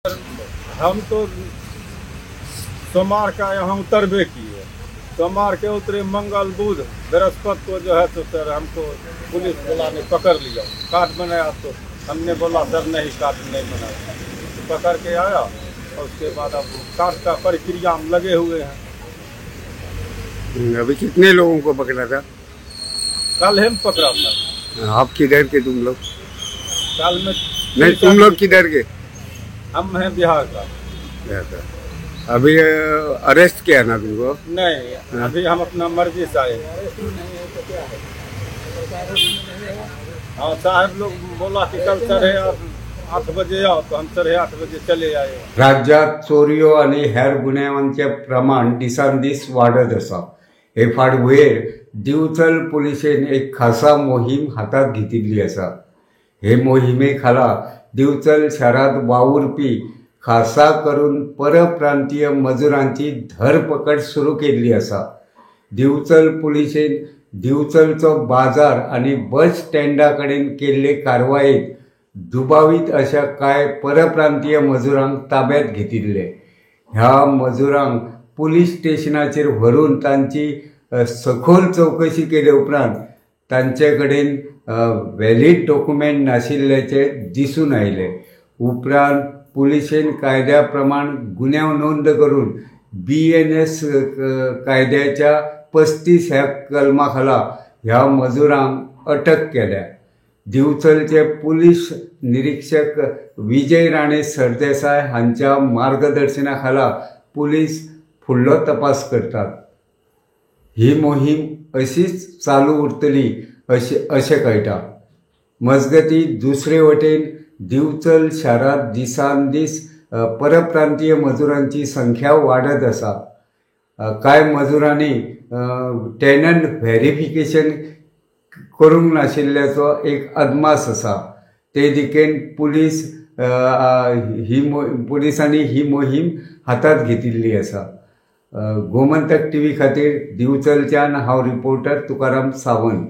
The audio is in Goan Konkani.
हम तो सोमवार का यहाँ उतरबे किए, सोमवार के उतरे, मंगल बुध बृहस्पति को जो है तो सर हमको पुलिस वाला ने पकड़ लिया। कार्ड बनाया तो हमने बोला सर नहीं, कार्ड नहीं बनाया, तो पकड़ के आया और उसके बाद अब कार्ड का प्रक्रिया में लगे हुए हैं। अभी कितने लोगों को पकड़ा था? कल हम पकड़ा था। आप किधर के तुम लोग? कल में नहीं, तुम लोग किधर के? हम हैं बिहार का। अभी अरेस्ट किया ना तुमको? नहीं, अभी हम अपना मर्जी से आए। हाँ, साहब लोग बोला कि कल 8:30 बजे आओ, तो हम 8:30 बजे चले आए। राज्यात चोरयो आनी हेर गुन्यांवांचें प्रमाण दिसान दीस वाडत आसा। हे फाटभुंयेर दिवचल पुलिशेन एक खासा मोहीम हातांत घेतिल्ली आसा। हे मोहिमे खाला दिवचल शारांत वावुरपी खासा करून परप्रांतीय मजुरांची धरपकड सुरू केल्ली आसा। दिवचल पुलिशेन दिवचलचो बाजार आनी बस स्टँडा कडेन केल्ले कारवायेंत दुबावीत अशा कांय परप्रांतीय मजुरांक ताब्यात घेतिल्ले। ह्या मजुरांक पुलीस स्टेशनाचेर व्हरून तांची सखोल चवकशी केले उपरांत तांचे कडेन व्हॅलीड डॉक्युमेंट नाशिल्ल्याचें दिसून आयलें। उपरांत पुलिशेन कायद्या प्रमाण गुन्यांव नोंद करून BNS कायद्याच्या 35 ह्या कलमा खाला ह्या मजुरांक अटक केल्या। दिवचलचे पुलीस निरीक्षक विजय राणे सरदेसाय हांच्या मार्गदर्शना खाला पुलीस फुडलो तपास करतात। ही मोहीम अशीच चालू उरतली अशें कळटा। मजगती दुसरे वटेन दिवचल शारांत दिसान दीस परप्रांतीय मजुरांची संख्या वाडत आसा। कांय मजुरांनी टेनंट व्हेरिफिकेशन करूंक नाशिल्ल्याचो एक अदमास आसा। ते दिकेन पुलिसांनी ही मोहीम हातांत घेतिल्ली आसा। गोमंतक टीव्ही खातीर दिवचलच्यान हांव रिपोर्टर तुकाराम सावंत।